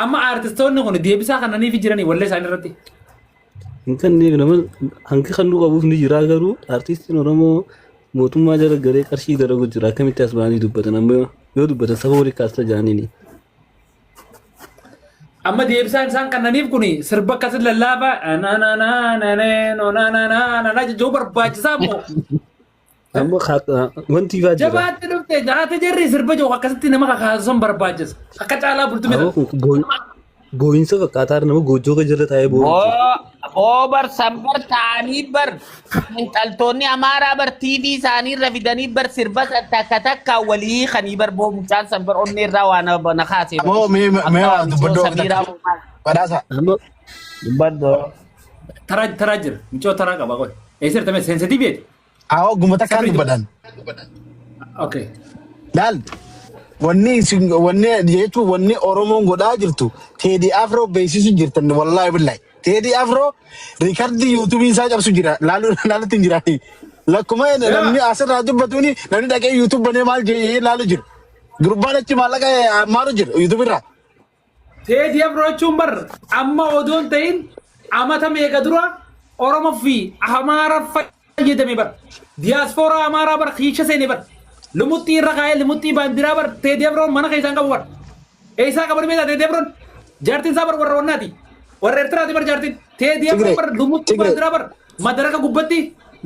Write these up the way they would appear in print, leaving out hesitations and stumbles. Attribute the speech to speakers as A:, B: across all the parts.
A: Amma aartistoonni kun deebisaa kananiif jiranii wallee isaanii irratti.
B: Hin kenneef nama hanqi kan nu qabuuf ni jira, garuu artistiin Oromoo mootummaa jala galee qarshii dalagu jira. Akkamitti as ba'anii dubbatan? Amma yoo dubbatan saba walii kaasta jaaniini.
A: Amma deebisaan isaan kannaniif kun sirba akkasii lallaafaa na na na na na no na na na na na jechuu barbaachisaa immoo.
B: Amma wanti ifaa jira.
A: Jabaatti dhufte jaate jarri sirba jiru akkasitti nama kakaasu san barbaachisa. Akka caalaa bultumee.
B: Aboo kun boo'insa fakkaataa nama goojjoo kan jala taa'ee boo'u jira.
C: Boo bar sanbar ta'anii bar xiinxaltoonni Amaaraa bar TV isaanii irra fidanii bar sirba san takka takka walii kanii bar boo mucaan san bar onnee irraa waa na kaasee bar.
D: Aboo mee mee
C: Akka
D: waa dubbadhu
C: micoo
D: akka
C: Samiiraa
D: takka.
C: moo maal?
D: Badhaasa.
B: Amma
C: Dubbadhu.
A: Taraa taraa jira. Mucoo taraa qaba qoy. Eessa jirta mee sensitiiveeti?
D: Awoo guma takkaan
A: Sabri
D: dubbadan.
A: Okay.
D: Laal wanni isin wanni jechuun wanni Oromoon godhaa jirtu Teedii Afroo beeksisu jirtan, wallaahi billahi. Teedii Afroo riikardii yuutuubii isaa cabsu jira, laalu laalutti hin jiraani. Lakkuma namni asirraa dubbatuuni namni dhaqee yuutuub banee maal jedhee laalu jira. Gurbaan achi maallaqa maalu jira yuutuub irraa.
A: Teedii Afroo jechuun bar amma odoon ta'in amata meeqa dura Oromoo fi Amaara fayyadame bar. Diyaaspooraa Amaaraa bar kiisha seene bar. Lumuxxii irra kaa'ee lumuxxii baandiraa bar Teedii Afroon mana keessaa hin qabu bar. Eessaa qabu beektaa Teedii Afroon? Jaartiin isaa bar warra wannaati. Warra Eertiraati bar jaartiin. Teedii Afroon
D: Tigree.
A: bar lumuxxii
D: Tigree.
A: baandiraa bar madaraka gubbatti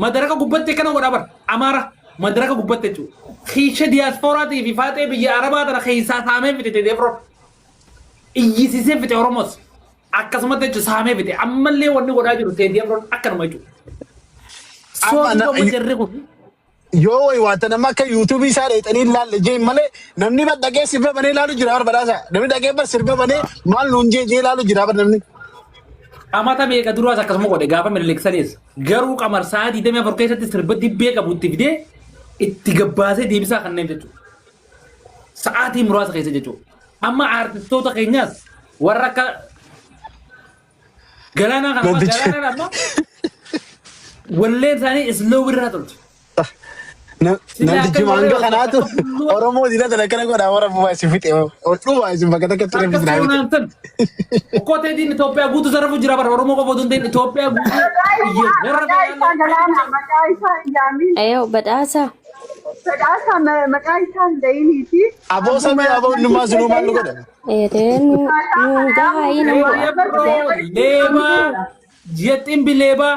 A: madaraka gubbatti akkana godhaa bar Amaara madaraka gubbatti jechuudha. Kiisha diyaasporaatii fi faaxee biyya Arabaa tana keessaa saamee fite Teedii Afroon. Iyyisiisee fite Oromoos. Akkasumatti jechuun saamee fite. Ammallee wanni godhaa jiru Teedii Afroon akkanuma jechuudha.
D: Amma
A: Sootu amma jarri kun
D: yoo wayi waanta nama akka yuutuubii isaa dheexanii ilaalle jeen malee namni bar dhaqee sirba banee ilaalu jira bar badhaasa. Namni dhaqee bar sirba banee maal nuun jee jee ilaalu jira bar namni.
A: Amata meeqa duraas akkasuma godhe gaafa Minilik. Garuu qamar sa'aa 24 keessatti sirba dibbee qabu itti fidee itti gabbaasee deebisaa kanneen jechuudha. Sa'aatii muraasa keessa jechuudha. Amma aartistoota keenyaas warra akka Galaanaa kana
D: Namtichi
A: Galaanaan amma walleen isaanii isloo irraa tolche. Silaa
D: namtichi
A: akka
D: maanga
A: warra
D: kanaatu
A: akka bulluu
D: Oromoo dila tana akkana godhaa warra bu'aa isin fixe. Ol dhumaa isin bakka takkatti
A: akka
D: rabbi isin haa fixe.
A: soonaan tan okkotee diin Itoophiyaa guutuu zarafu jira bara Oromoo qofa otoo hin ta'in Itoophiyaa guutuu
E: Maqaa
A: warra
E: isaa Galaanaa, maqaa isaa hin yaamin.
F: Ayoo badhaasa.
E: Badhaasa maqaa isaa hin dayiniiti.
D: Aboo samii aboo innummaa sunuu maal nu godha?
F: Eeree nu nu gahaa nama
A: Teedii Afroo leebaa jeexximbi leebaa.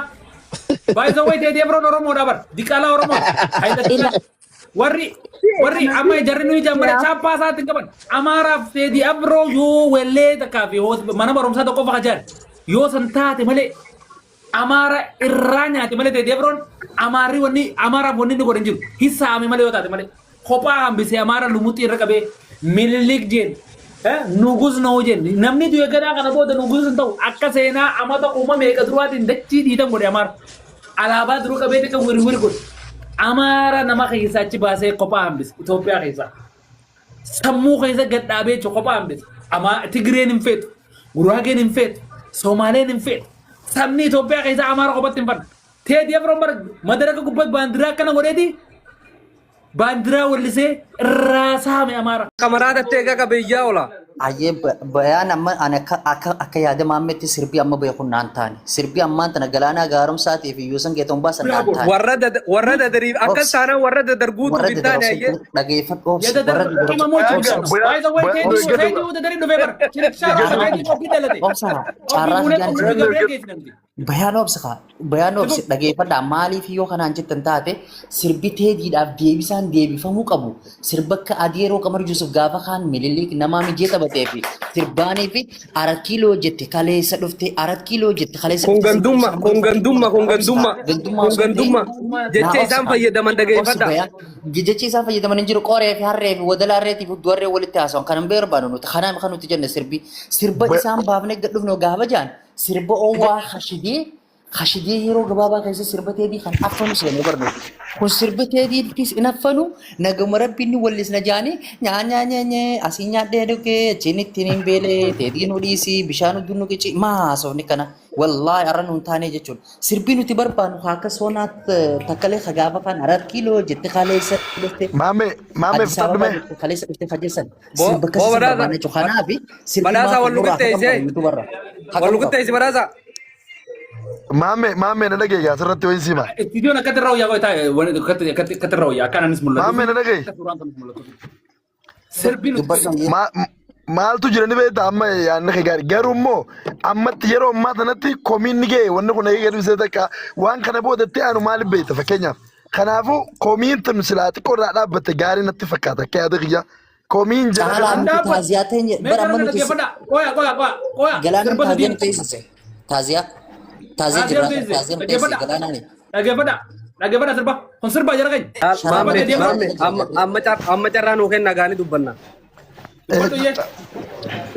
A: By the way, Teedii Afroon Oromoodha bara. Diqaalaa Oromoo.
F: Ila
A: Warri amma jarri nuyi jammare chaappaa isaatti hin qaban. Amaaraaf Teedii Afroo yoo wellee takkaa fi mana barumsaa tokko qofa kajan yoo san taate malee Amaara irraa nyaate malee Teedii Afroon Amaarri wanni Amaaraaf wanni inni godhe hin jiru. Hisaame malee yoo taate malee. Kophaa hambisee Amaara lumuxii irra qabee Minilik jeen. Nugus noo jeen. Namni du'e gadaa kana booda nugus hin ta'u. Akka seenaa amata kuma meeqa duraatiin dachii dhiitan godhe Amaara. Alaabaa dura qabee xiqqa wirwir godhe. Amaara nama keessaa achi baasee kophaa hambise Itoophiyaa keessaa. Sammuu keessa gad dhaabee jechuudha kophaa hambise. Amaa Tigreen hin feetu. Guraageen hin feetu. Somaaleen hin feetu. Sabni Itoophiyaa keessaa Amaara kophatti hin fanna. Teedii Afroon bara madaraka gubbatti baandiraa akkana godheeti baandiraa wallisee irraa saame Amaara.
G: Kamaraa tattee gaga biyyaa ola.
H: Ayyee bayaan amma ani akka yaada maammetti sirbii amma beeku naan taane. Sirbii ammaan tana Galaanaa Gaaromsaatii fi Yuusan Geetoon baasan naan taane.
G: Warra dadariif akkas
H: Obsi
G: taanaan warra dadarguutuuf
H: warra
G: hin taane
H: dadarobsa
G: ayyee.
H: Dhageeffadhu obsi
A: Yada
H: warra
A: dar
H: dadarobsa
A: qimamochi
H: obsa
A: obsa. By the way,
H: obsa
A: Teedii dadari dhufee bara. Shirkshaa
H: carraa
A: Teedii ofii dhalate.
H: Obsa
A: Ofii
H: carraa
A: fuunee
H: kiyyaan
A: qulqulluu
H: isin
A: Gabriel geessi namti.
H: Bayaan obsi kaa bayaan obsi dhageeffadhaa. Maaliif yoo kanaan jettan taate, sirbi Teediidhaaf deebisaan deebifamuu qabu sirba akka Adeeroo Qamar Yusuf gaafa kaan Mililik namaa mijee taphatee fi sirbaanii fi Arat Kiiloo jette kaleessa dhufte, Arat Kiiloo jette kaleessa
G: Kun
H: dhufte sirbi
G: gandumma,
H: ibsa
G: kun gandumma, kun
H: obsi kaa
G: gandumma,
H: gandummaa
G: kun
H: osoo hin ta'in
G: gandumma.
H: naa
G: Jecha
H: obsi
G: isaan
H: kaa
G: fayyadaman
H: obsi
G: dhageeffadha.
H: Bayaan jechi isaan fayyadaman hin jiru. Qoree fi harree fi wadala harreetii fi hudduu harree walitti haasawan kan hin barbaadu nuti. Kanaaf kan nuti jenne sirbi sirba isaan baafnee gad dhufnu gaafa jaan sirba oowwaa hashidee Hashidee yeroo gabaabaa keessa sirba teedii kan affanu seenee barnooti. Kun sirba teediittis hin affanu naguma rabbi inni wallisna jaanii nyaa nyaa nyaa nyaa asii nyaadhee dhugee achiin ittiin hin beelee teedii nu dhiisii bishaan hudduu nu qici maa haasofni kana wallaahi har'a nuun taanee jechuudha. Sirbi nuti barbaannu haa akka soonaa takkalee ka gaafa kan arat kiiloo jette kaleessa dhufte
I: Maame maame
H: Addis Ababaa
I: fudhadhume.
H: jette kaleessa dhufte fajeessan
G: Boo
H: sirba
G: boo
H: akkasii san
G: badhaasa
H: barbaanna jechuudha. Kanaaf sirbi
G: badhaasa
H: maaf
G: wal
H: nurraa
G: nuqixxeessee
H: haqamu qaba yuutuubarraa
G: wal
H: haqamu qaba.
G: nuqixxeessi badhaasa.
I: Maame maame na dhagaye asirratti wayin siima.
A: Istiidiyoon akkatti irra wayyaa qoy taa'e akkatti akkatti irra wayyaa akkaan anis mul'atu.
I: Maame na dhagaye.
A: Akka suuraan kunis mul'atu. Sirbi nuti
H: Dubbadhu.
I: Maaltu jira ni beekta amma yaadni kee gaarii garuu immoo ammatti yeroo ammaa kanatti komiin ni ga'e wanni kun eegee gadhiisee takka waan kana boodatti aanu maaliif beekta fakkeenyaaf kanaafuu komiin tun silaa xiqqoo irraa dhaabbatte gaarii natti fakkaata akka yaada kiyya komiin jara
H: Caalaa
I: kana
H: nuti
A: dhaabbatu.
H: taaziyaa teenya
A: Mee
H: bara
A: gara
H: amma
A: na
H: nuti
A: dhaggeeffadhaa. Qoya qoya qoya qoya
H: galaanaan
A: sirba
H: taaziyaa nu
A: sadiin.
H: teessise. Taaziyaa taaziyaa
A: Taaziyaa
H: jirra
A: teessise.
H: taaziyaa nu teessise
A: Dhaggeeffadhaa.
H: galaanaani.
A: Dhaggeeffadhaa. Dhaggeeffadhaa sirba. Kun sirba jara keenya.
G: Laal
H: Sharaa
A: Sirba
G: maamme
A: Teddy Afro.
G: maamme amma amma car amma carraa nuu kenna gaanii dubbanna.
A: Dubbadhu iyyee.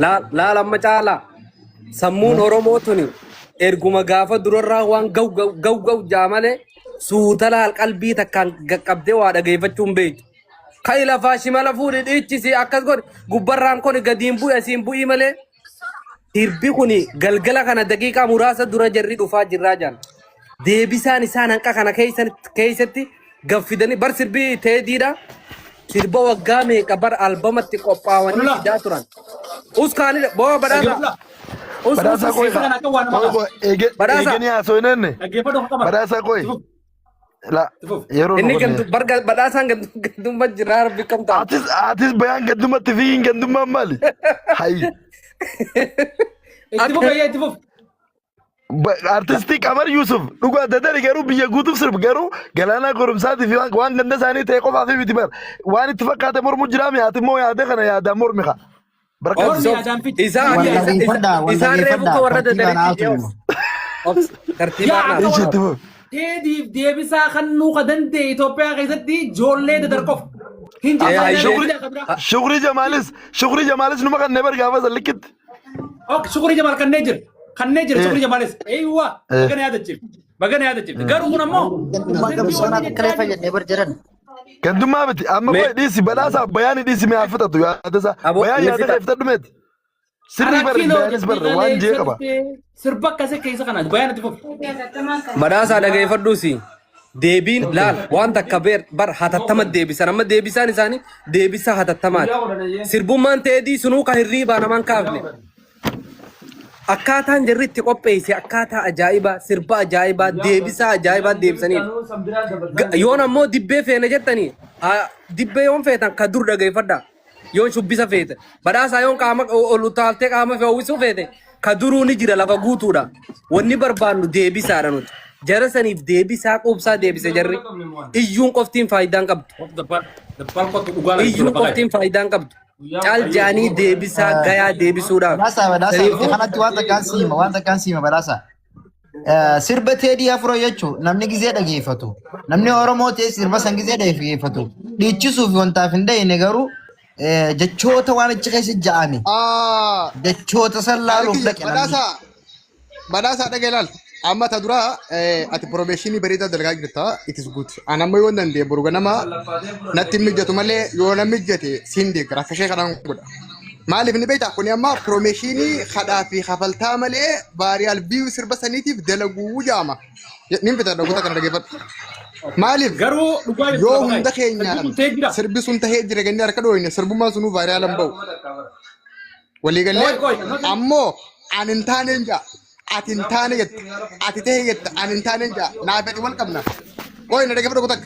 G: Laal laal amma caalaa sammuun Oromoo tuni erguma gaafa durarraa waan gaw gaw gaw gaw jaa malee suuta laal qalbii takkaan qaqqabdee waa dhageeffachuu hin beektu. Ka'i lafaa shimala fuudhi dhiichisi akkas godhi gubbarraan kuni gadiin bu'i asiin bu'ii malee sirbi kuni galgala kana daqiiqaa muraasa dura jarri dhufaa jirraa jaan. Deebisaan isaan hanqa kana keessatti gaffidanii bar sirbi teediidha. Sirba waggaa meeqa bar albamatti qophaawanii
A: Ololaa.
G: fidaa turan. Uskaanidha boo badhaasa.
A: Dhaggeeffadhaa.
G: Us us
I: badhaasaa
G: us
I: qoy
A: Keessa kana akka waan nama
I: qoy
A: kaasa.
I: qoy eege
G: badhaasa.
I: eeganii haasoo hin enne
A: Dhaggeeffadhu akka qaba.
I: badhaasaa qoy
A: Itti fuf.
I: la
A: Itti fuf.
I: yeroo nu
G: Inni
I: qonne
G: gandu bar badhaasaan gandu gandummaa jira rabbi kam ta'a.
I: atis atis bayaan gandumatti fi hin gandummaan maali hayi
A: Itti fuf eeyyee itti fuf.
I: Artistii Qamar Yusuf dhugaa dadari garuu biyya guutuuf sirbu garuu galaanaa goromsaatii fi waan ganda isaanii ta'e qofaaf miti bar waan itti fakkaate mormu jira mi ati immoo yaada kana yaadaan mormi kaa barkaati.
A: Mormi yaadaan fichi.
G: Isaan
D: Wal dhageeffadhaa, wal
G: isaan reefu
D: dhageeffadhaa.
G: ka warra
D: Tartiibaan
G: dadaritti
D: haasofnu.
G: obs
A: Yaa
G: tartiibaan
A: akka
G: haasofnu.
I: Ishi
A: warra
I: itti fufi.
A: Teediif deebisaa kannuu ka danda'e Itoophiyaa keessatti ijoollee dadar qofa. Hin
G: Eh,
A: jirtu
G: hayyee.
A: shukrii kabira.
I: Shukrii Jamaalis Shukrii Jamaalis numa kannee bar gaafa san likkitti.
A: Ok, shukrii Jamaal kannee jira. Kannee jira
I: Eh.
A: shukrii Jamaalis. Eeywa
I: Eh.
A: bagana yaadachiif. Bagana yaadachiif. Garuu kun ammoo
H: Gandummaa
A: sirbii wanni
H: qabsoonaa
A: jechaa
H: takkalee
A: jiru.
H: fayyadnee bar jiran.
I: Gandummaa miti amma
G: Mee
I: qoy dhiisi badhaasaa bayaani dhiisi mee haa fixatu yaada isaa
G: abo
I: bayaan
G: ni
I: yaada
G: fixa.
I: kee fixadhu meeti. Sirrii
A: Arat
I: bar
A: kiiloo
I: bayaanis
A: jettee
I: bar waan jee
A: kaleessa
I: qaba.
A: dhuftee sirba akkasii keessa kana bayaan itti fufi.
G: Badhaasaa dhageeffadhuusi. Deebiin laal waan takka beer bar hatattama deebisan amma deebisaan isaanii deebisaa hatattamaati. Sirbummaan teedii sunuu ka hirriibaa namaan kaafne. Akkaataan jarri itti qopheesse akkaataa ajaa'ibaa sirba ajaa'ibaa deebisaa ajaa'ibaa deebisaniif. Yoon ammoo dibbee feene jettanii haa, dibbee yoon feetan ka dur dhageeffadhaa. Yoon shubbisa feete badhaasaa yoon qaama ol utaaltee qaama fe'uusuu feete ka duruu ni jira lafa guutuudha. Wanni barbaannu deebisaadha nuti. Jara saniif deebisaa quubsaa deebise jarri. Iyyuun qoftiin faayidaan qabdu.
A: Dabbal kottu dhugaa lafa
G: Iyyuun qoftiin faayidaan qabdu. Caal jaanii deebisaa gayaa deebisuudhaaf.
J: Badhaasa badhaasa
G: Saniifuu
J: itti kanatti waan takkaan siima waan takkaan siima badhaasa. Sirba Teedii Afroo jechuun namni gizee dhageeffatu namni Oromoo ta'e sirba san gizee dhageeffatu dhiichisuuf wantaaf hin dhayine garuu jechoota waan achi keessa ja'ame
K: Ah,
J: jechoota san laaluuf
K: Taarikii
J: dhaqe namni.
K: badhaasaa badhaasaa dhagee ilaal. Amma ta duraa ati promotionii bareedaa dalagaa jirta it is good. An amma yoo danda'e boru ganama natti hin mijatu malee yoo na mijate siin deeggara akka ishee kanaan godha. Maaliif ni beektaa kuni amma promotionii kadhaa fi kafaltaa malee vaariyaal view sirba saniitiif dalaguu jaama. Nin fita dhagoota kana dhaggeeffadhu. Maaliif
A: Garuu dhugaa jirtu
K: yoo
A: lafa
K: hunda
A: kaa'i. Sirbi
K: keenyaan
A: kun ta'ee jira.
K: sirbi sun tahee jira gannee harka dhooyne sirbummaan sunuu vaariyaal hin ba'u. Waliigallee
A: Qoy qoy.
K: ammoo ani hin taaneen ja'a. Ati hin taane jetta. Ati tahe jetta. Ani hin taaneen ja'a. Naaf ati wal qabna. Qoy na dhaggeeffadhu kutak.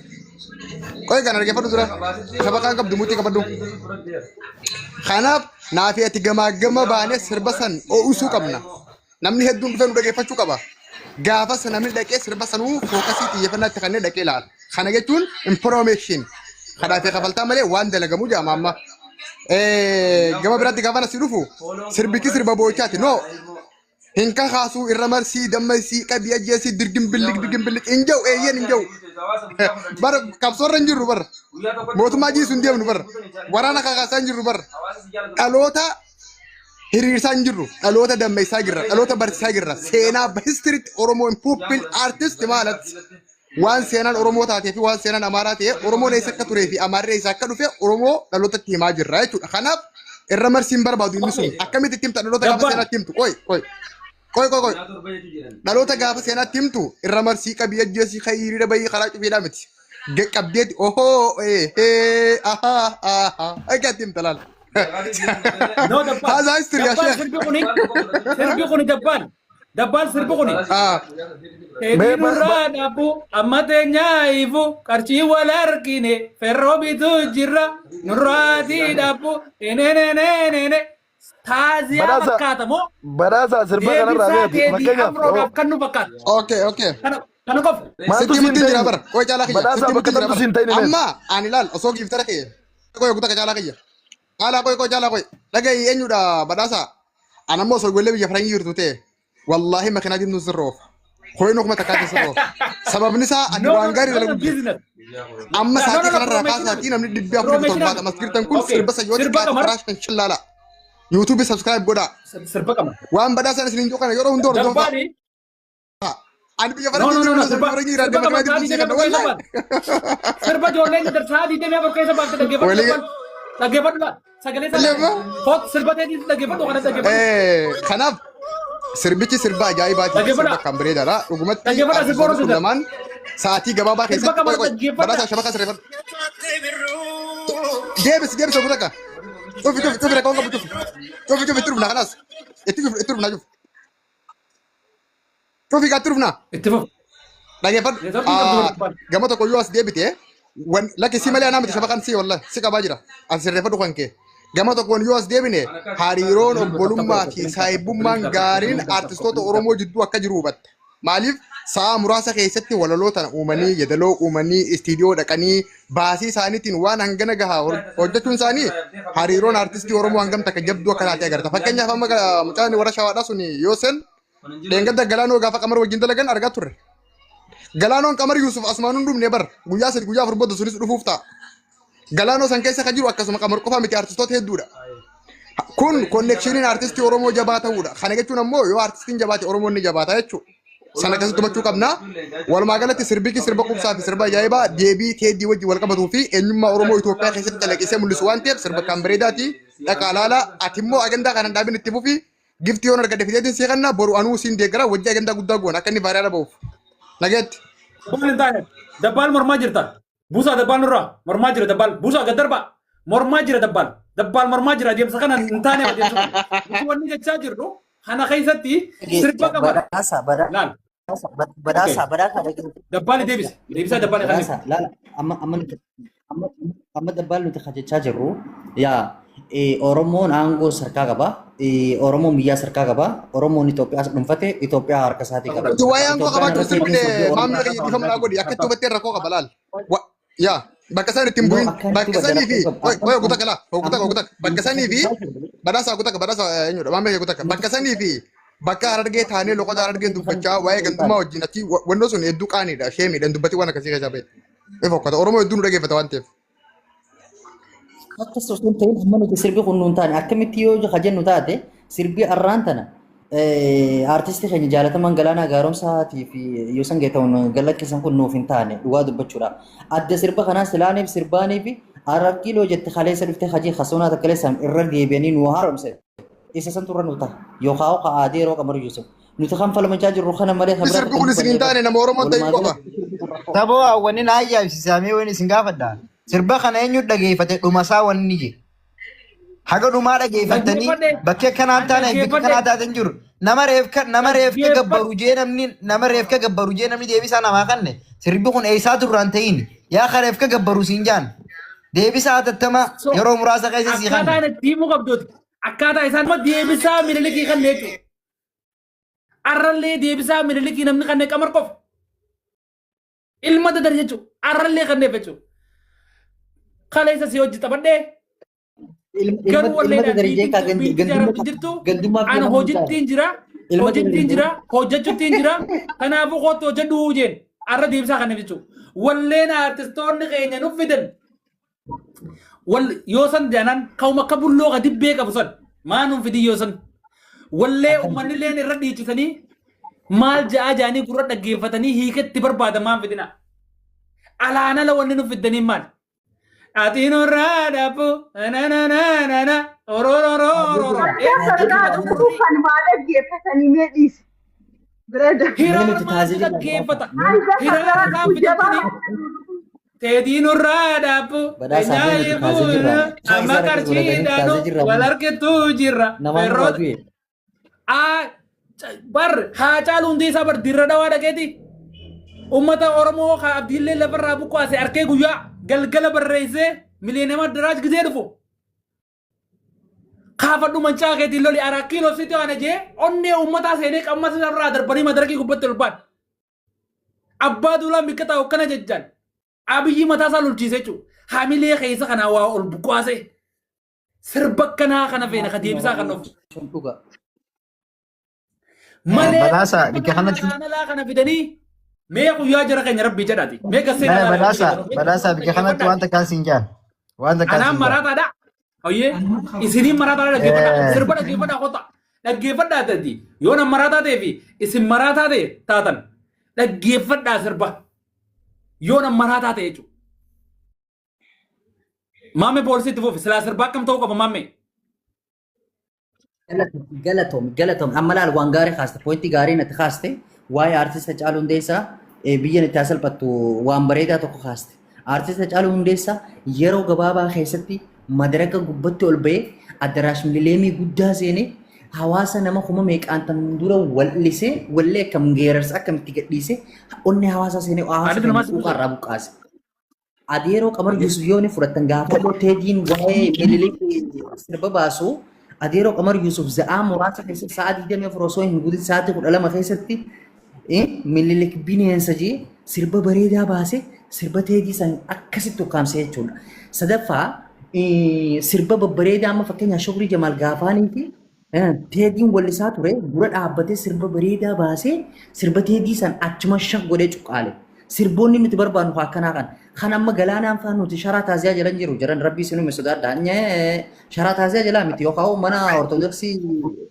K: Qoy kana dhaggeeffadhu dura. Shabaqaan qabdu muxii qabadhu. Kanaaf naaf ati gamaa gama baanee sirba san oo'isuu qabna. Namni hedduun dhufee nu dhaggeeffachuu qaba. Gaafas namni dhaqee sirba sanuu fookasii xiyyeeffannaa itti kennee dhaqee ilaala. Kana jechuun information. Kadhaa fi kafaltaa malee waan dalagamu jedhama amma. Gama biraatti gaafa nasi dhufu sirbichi sirba boo'ichaati. No hin kakaasuu irra marsii dammaysii qabii ajjeesii dirgin billig dirgin billig hin jiru eeyyeen hin jiru. Bara qabsoorra hin jirru bara. Mootummaa jiisu hin deemnu bara. Waraana kakaasaa hin jirru bara. Dhaloota Hiriirsaa hin jirru. Dhaloota dammeessaa jirra. Dhaloota barsiisaa jirra. Seenaa histiritti Oromoon people artist maalatti waan seenaan Oromoo taatee fi waan seenaan Amaaraa ta'e Oromoon eessa akka turee fi Amaarri eessa akka dhufe Oromoo dhalootatti himaa jirra jechuudha. Kanaaf irra marsiin barbaadu inni sun akkamitti itti himta dhaloota gaafa
A: Dabbaan.
K: seenaatti himtu qoy qoy qoy qoy qoy dhaloota gaafa seenaatti himtu irra marsii qabii ajjeesii ka'ii hiriira bahii karaa cufiidhaa miti. Qabdeeti ohoo ee hee ahaa ahaa akka itti himta laala.
A: No, dabbaan.
K: Haazaa history yaa
A: Dabbaan
K: sheekh.
A: sirbi kuni sirbi kuni dabbaan. Dabbaan sirbi kuni.
K: Ah.
A: Teetii
I: Mee
A: nurraa dhaabbu amma teenyaa ifu qarshii wal harkine ferroo bitu jirra nurraatii dhaabbu enenenenene taaziyaa
I: Badhaasa
A: fakkaata moo
I: badhaasa sirba kanarraa
A: deebisaa
I: beektu
A: teetii
I: fakkeenyaaf
A: afroodhaaf kan nu fakkaata.
K: Okay.
A: Kana kana qofa.
I: maaltu
K: Sitti
I: siin
K: mutti jira
I: ta'in
K: bara. Qoy caalaa kiyya.
I: badhaasa
K: Sitti
I: bakka
K: mutti jira
I: tamtu
K: bara.
I: siin ta'in meet
K: Amma ani laal osoo giiftara kiyya. Qoy guutaa caalaa kiyya. Caalaa qoy qoy caalaa qoy. Dhaga'i eenyudha badhaasa. Ani ammoo osoo ijoollee biyya faranjii jirtu ta'e wallaahi makiinaa diimtuu sirra oofa. Hoyin okuma takkaa sirra oofa. Sababni isaa ati
A: No, no,
K: waan gaarii
A: no, no,
K: dalagu jirta.
A: business.
K: Amma
A: No, no,
K: sa'aatii
A: no,
K: kanarraa
A: promotion.
K: kaasaatii namni dhibbi afurii fi
A: Promotion.
K: torbaatama as jirtan kun
A: Okay.
K: sirba sayyooti
A: Sirba
K: kaatu
A: qamar.
K: karaa shan shallaala. Yuutuubii subscribe godhaa.
A: Sirba qamar.
K: Waan badhaasan isiniin jiru kana yeroo hunda hordofaa.
A: Dabbaani.
K: Ani biyya
A: No,
K: faranjii
A: no, no,
K: jiru
A: no.
K: osoo
A: Sirba
K: biyya faranjii jiraadhe
A: sirba
K: makiinaa
A: qamar sa'aatii
K: diimtuu sii
A: digdamii
K: kenna
A: afur keessa
K: wallaahi.
A: baate. Sirba ijoolleen sa'aatii 24 keessa baate dhaggeeffadhu
K: Walii
A: dabbaan. Dhaggeeffadhu laal. Sagalee sana.
K: Illee
A: Hoot sirba teetii dhaggeeffadhu kana dhaggeeffadhu.
K: Kanaaf sirbichi sirba ajaa'ibaati. Sirba
A: Dhaggeeffadha.
K: kan bareedaadha. Dhugumatti
A: Dhaggeeffadha sirba
K: artistoonni
A: Oromoo
K: kun
A: sirba.
K: lamaan sa'aatii gabaabaa
A: Sirba
K: keessatti
A: qamar
K: qoy qoy
A: dhaggeeffadha.
K: badhaasaa shabakaa sirreeffadhu. Deebisi deebisi obbo takka. Cufi cufi cufi rakkoon qabu cufi. Cufi cufi itti dhufna kanaas. Itti cufi itti dhufna cufi. Cufi gaa itti dhufna.
A: Itti fufu.
K: Dhaggeeffadhu.
A: Neetwoorkii qabdu barbaadu.
K: Gama tokko yoo as deebite lakki si malee anaa miti shabakaan si wallahi si qabaa jira. As sirreeffadhu kan kee. Gama tokkoon yoo as deebine hariiroon obbolummaa fi saahibummaan gaariin artistoota Oromoo jidduu akka jiru hubatta. Maaliif sa'a muraasa keessatti walaloo tana uumanii, yeedaloo uumanii, istiidiyoo dhaqanii baasii isaaniitiin waan hangana gahaa hojjechuun isaanii hariiroon artistii Oromoo hangam takka jabduu akka taate agarta. Fakkeenyaaf amma mucaan warra shawaadhaa sun yoo sen dheengadda Galaanoo gaafa Qamar wajjin dalagan argaa turre. Galaanoon Qamar Yuusuf asumaan hin dhumne bar guyyaa 3 guyyaa 4 booda sunis dhufuuf ta'a. Galaanoo san keessa kan jiru akkasuma Qamar qofa miti artistoota hedduudha. Kun konneekshiniin artistii Oromoo jabaa ta'uudha. Kana jechuun ammoo yoo artistiin jabaate Oromoon ni jabaata jechuudha. Sana keessatti hubachuu qabna. Walumaa galatti sirbichi sirba qubsaa fi sirba ajaa'ibaa deebii teeddii wajjin wal qabatuu fi eenyummaa Oromoo Itoophiyaa keessatti calaqqisee mul'isu waan ta'eef sirba kan bareedaati. Dhaqaa laalaa ati immoo agandaa kana hin dhaabin itti fufi. Giftii yoon argadhe fideetiin sii kenna boru anuu siin deeggara wajji agandaa guddaa goona akka inni vaariyaala ba'uuf. Nageetti.
A: Dabbaal hin taane. Dabbaal mormaa jirta. Buusaa dabbaal nurraa. Mormaa jira dabbaal. Buusaa gad darbaa. Mormaa jira dabbaal. Dabbaal mormaa jira adeemsa kana hin taane adeemsa kana. Nuti wanni jechaa jirru kana keessatti sirba qaba.
H: Badhaasa
A: Laal.
H: badhaasa badhaasa badhaasa
A: Dabbaali deebisi. Deebisaa dabbaali kan
H: badhaasa laala amma amma nuti amma amma dabbaal nuti hojjechaa jirru yaa Oromoon aangoo sarkaa qaba. Oromoon biyyaa sarkaa qaba. Oromoon Itoophiyaa dhuunfate Itoophiyaa harka isaatii qaba.
K: Nuti waa'ee aangoo
H: Itoophiyaan
K: qabaachuu
H: irratti
K: sirbine
H: sirbii
K: maamila
H: Oromoo
K: kiyya dhiifama naa godhi akka itti hubattee rakkoo qaba laal. Yaa bakka isaan ittiin
H: No,
K: bu'in
H: akka itti
K: bakka
H: hubatan
K: sanii fi
H: rakkoo qaba.
K: qoy qoy guutaa kalaa guutaa guutaa bakka sanii fi badhaasa guutaa badhaasa eenyudha maamila kiyya guutaa bakka sanii fi bakka harargee taanee loqota harargee dubbachaa waa'ee gandummaa wajjin achi wannoo sun hedduu qaaniidha sheemiidha dubbatii waan akkasii keessaa ba'e. Ifa uffata Oromoo hedduu nu dhageeffata waan ta'eef.
H: Akkas osoo hin ta'in amma nuti sirbi kun nuun taane akkamitti yoo jennu taate sirbi arraan tana artistii keenya jaalatamaan Galaanaa Gaaromsaatii fi Yoosan Geetahuun galakkisan kun nuuf hin taane dhugaa dubbachuudha. Adda sirba kanaa silaaniif sirbaanii fi Arabkiiloo jette kaleessa dhuftee hajii kasoonaa takkaleessaan irra deebi'anii nu haaromse. Isa santu irra nu ta'a. Yookaan ka aadee yeroo Qamar Yuusuf. Nuti kan falmachaa jirru kana malee kan biraa
K: Sirbi kun isin hin taane nama Oromoo ta'e qofa.
J: Taboo wanni na ajaa'ibsiisamee wani isin gaafadha. Sirba kana eenyu dhageeffate dhumasaa wanni je. Haga dhumaa dhageeffattanii bakki akkanaa taane bakki akkanaa taate hin jiru. Nama reefka nama reefka gabbaru jee namni nama reefka gabbaru jee namni deebisaa namaa kanne sirbi kun eessaa turraan ta'in yaa ka reefka gabbaru siin jaan. Deebisaa hatattama yeroo muraasa keessa sii kanne.
A: Akkaataan itti himuu qabduuti. Akkaataa isaan amma deebisaa minilikii kanne jechuudha. Arrallee deebisaa minilikii namni kanne qamar qofa. Ilma dadar jechuudha. Arrallee kanneef jechuudha. Kaleessa si hojii taphadhee garuu wallee biitti jaaramtu jirtu ana hojittiin jira hojittiin jira hojjechuttiin jira kanaafuu kootti hojjedhu jeen arra deebisaa kanneef jechuudha. Walleen artistoonni keenya nuuf fidan wal yoo san jaanaan ka'uma akka bulloo ka dibbee qabu san. Maa nuun fidin yoo san. Wallee uummanni illeen irra dhiichisanii maal ja'aa ja'anii gurra dhaggeeffatanii hiikatti barbaadan maan fidina. Alaan ala wanni nu fiddanii maal? Ati nurraa dhaabbu na na na na na orororororo.
E: Hanga farraa dhufuu kan maa dhaggeeffatanii mee dhiisi. Bira darbi.
J: Mee
A: Hiraara
J: nuti
A: maaltu
J: taasee jirra
A: dhaggeeffata?
E: Hanga
A: Hiraara
E: farraa
A: isaan
E: dhufuu jabaa
A: fidattanii teetii nurraa dhaabbu
H: Badhaasaa mee nuti kaasee jirra.
A: amma
H: Isaa irratti godhatanii
A: qarshiidhaanu
H: kaasee jirra.
A: wal argitu jirra.
H: Namaan duraa
A: Ferroota
H: du'e.
A: Aa, bar haa caalu hundi isaa bar dirra dhawaa dhaqeeti. Uummata Oromoo haa abdiillee lafarraa buqqaase arkee guyyaa galgala barreessee miliyoonama daraaj gizee dhufu. Kaafadhu mancaa keetiin loli araa kiiloo sitti waan jee onnee uummataa seenee qammas irraa darbanii madarakii gubbatti ol ba'an. Abbaa duulaa mikka taa'u akkana jechaan Abiyyi mataa isaa lolchiise jechuudha. Hamilee keessa kanaa waa ol buqqaase. Sirba akkanaa kana feena ka deebisaa kan dhufu.
H: Sun dhuga.
A: Malee
J: Badhaasa bikka kanatti
A: alaa kana fidanii mee guyyaa jara keenya rabbii jedhaati. Mee gassee
J: Mee
A: kana
J: badhaasa badhaasa bikka kanatti wanta kaan siin jaan wanta kaan
A: Anaan
J: siin jaan.
A: maraataadha. Oyyee isiniin maraataadha dhaggeeffadhaa.
J: Eh.
A: Sirba dhaggeeffadhaa kota. Dhaggeeffadhaa tati. Yoo nan maraataa ta'ee fi isin maraataa ta'e taatan dhaggeeffadhaa sirba. Yoo nan maraataa ta'e jechuudha. Maammee poolisii itti fufi. Silaa sirbaa akkam ta'uu qaba maammee?
H: Galatoom galatoom amma laal waan gaarii kaaste poointii gaarii natti kaaste waa'ee aartist Hacaaluu Hundeessaa biyya itti salphattu waan bareedaa tokko kaaste. Aartist Hacaaluu Hundeessaa yeroo gabaabaa keessatti madaraka gubbatti ol ba'ee adaraash milileemii guddaa seenee hawaasa nama kuma meeqaan tan dura wal'isee wallee akkam geerarsa akkamitti gadhiisee onnee hawaasaa seenee hawaasa
A: Aartist namaa
H: keenya quuqaarraa buqqaase. Adeeroo Qamar Yuusuf yoo ni fudhattan gaafa immoo Teediin waa'ee Minilik sirba baasu Adeeroo Qamar Yuusuf za'aa muraasa keessatti sa'a 24 osoo hin guutin sa'aatii 12 keessatti Minilik bineensa jee sirba bareedaa baase sirba Teedii san akkasitti ukkaamse jechuudha. Sadaffaa sirba babbareedaa amma fakkeenyaaf Shukrii Jamaal gaafaanii fi Teediin wallisaa ture dura dhaabbatee sirba bareedaa baasee sirba teedii san achuma shak godhee cuqqaale. Sirboonni nuti barbaannu haa akkanaa kan. Kan amma galaanaan faan nuti sharaa taaziyaa jalan jiru jiran rabbii isinuma sodaadha. Nyee sharaa taaziyaa jalaa miti yookaan mana ortodoksii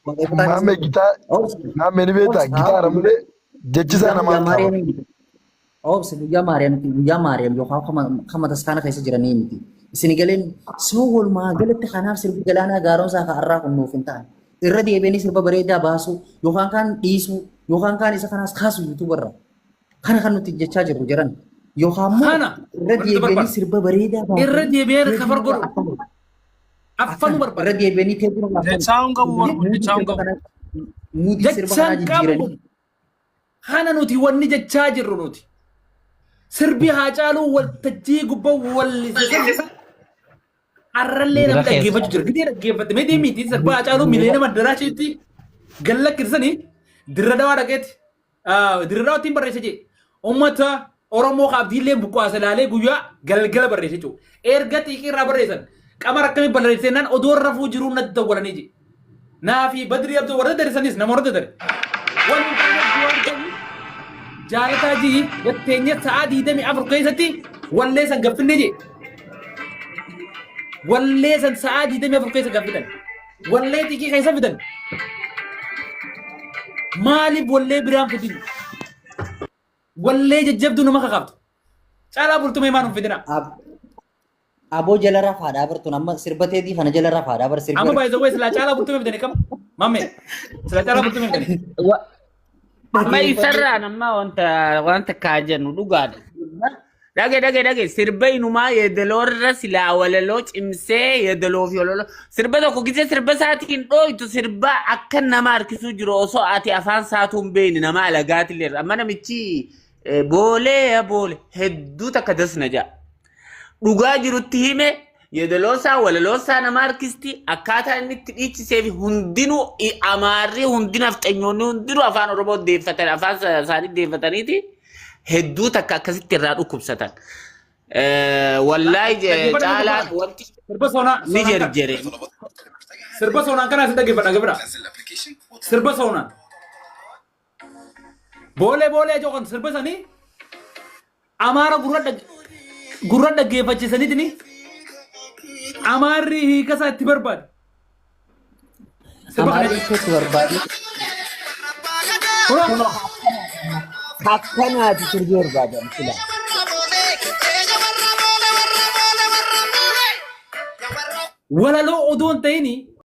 H: waaqeffataa
I: Maammee
H: keessatti.
I: gitaa maammee ni beektaa gitaara malee jechi isaa
H: Guyyaa
I: namaan ta'a.
H: Maariyaamii miti. Obse guyyaa Maariyaam guyyaa Maariyaam yookaan kama taskaana keessa jiranii miti. Isin galeen soo walumaa galatti kanaaf sirbi galaanaa gaaromsaa kan har'aa kun nuuf hin ta'an. Irra deebi'anii sirba bareedaa baasuu yookaan kaan dhiisuu yookaan kaan isa kanaas kaasu yuutuubarra. Kana kan nuti jechaa jirru jiran. Yookaan immoo
A: Kana
H: irra
A: wanti
H: deebi'anii
A: barbaadu.
H: sirba bareedaa
A: Irra
H: baasanii
A: deebi'ee kafar
H: teebii
A: godhu.
H: akkana
A: Affanu
H: akkana irra
A: barbaada.
H: deebi'anii teebii akkana
L: Jechaa hin qabu warra
H: muudii
L: jechaa hin
H: sirba
L: qabu.
H: kana muudii sirba kanaa
A: Jechaan qabu
H: jijjiiranii
A: kun kana nuti wanni jechaa jirru nuti. Sirbi Haacaaluu waltajjii gubbaa wallise san har'allee
C: Miira
A: namni
C: keessa.
A: dhaggeeffachuu jira. Gidee dhaggeeffatte mee deemiiti sirba Haacaaluu miliyoona maddaraashiitti gallakkisanii dirra dawaa dhaqeeti. Dirra dawaatti barreesse jee. Uummata Oromoo kaabdiillee buqqaase laalee guyyaa galgala barreesse jechuudha. Erga xiiqii irraa barreessan qamar akkamii barreesse jennaan odoo rafuu jiruu natti dawwalanii jee. Naa fi Badrii Abduu warra darisanis nama warra dare. Wanni jaalataa jii gatteenye sa'aa 24 keessatti wallee san gaffinne jee. Wallee san sa'aa 24 keessa gaffitan. Wallee xiiqii keessa fidan. Maaliif wallee biraan fidin? Wallee jajjabduu nama kakaaftu. Caalaa bultumee maan hin fidinaa?
H: Aboo jala rafaadhaa bartuun amma sirba teetii kana jala rafaadhaa bar sirbi
A: Amma baay'ee zawwee silaa caalaa bultumee fidanii kam? Mamme silaa caalaa bultumee fidanii.
C: Amma isarraan amma wanta wanta kaa jennu dhugaadha. Dhage dhage dhage sirba inumaa yeedaloorra silaa walaloo cimsee yeedaloo fi walaloo sirba tokko gisee sirba isaatiin dhooytu sirba akka nama harkisuu jiru osoo ati afaan saatuu hin beekne nama alagaatillee amma namichi boolee boole hedduu takka dasna ja'a. Dhugaa jirutti hime yeedaloosaa walaloosaa nama harkisti akkaataa inni itti dhiichisee fi hundinuu amaarri hundi nafxanyoonni hundinuu afaan oromoo deeffatan afaan isaanii deeffataniiti hedduu takka akkasitti irraa dhukkubsatan. Wallaahi
A: Dhaggeeffadhu
C: caalaan
A: dhaggeeffadhu.
C: wanti
A: Sirba soonaa
C: ni
A: soonaan kana.
C: jerjere.
A: Sirba soonaan kana isin dhaggeeffadha dhaggeeffadha. Sirba soonaan. Boolee boolee joqon sirba sanii Amaara gurra gurra dhaggeeffachiisaniitini Amaarri hiika isaa itti barbaade. Sirba kana
H: Amaarri isheetti barbaade.
A: Kunoo
C: Akkanaati sirbi barbaadan sila.
A: Walaloo odoo hin ta'in.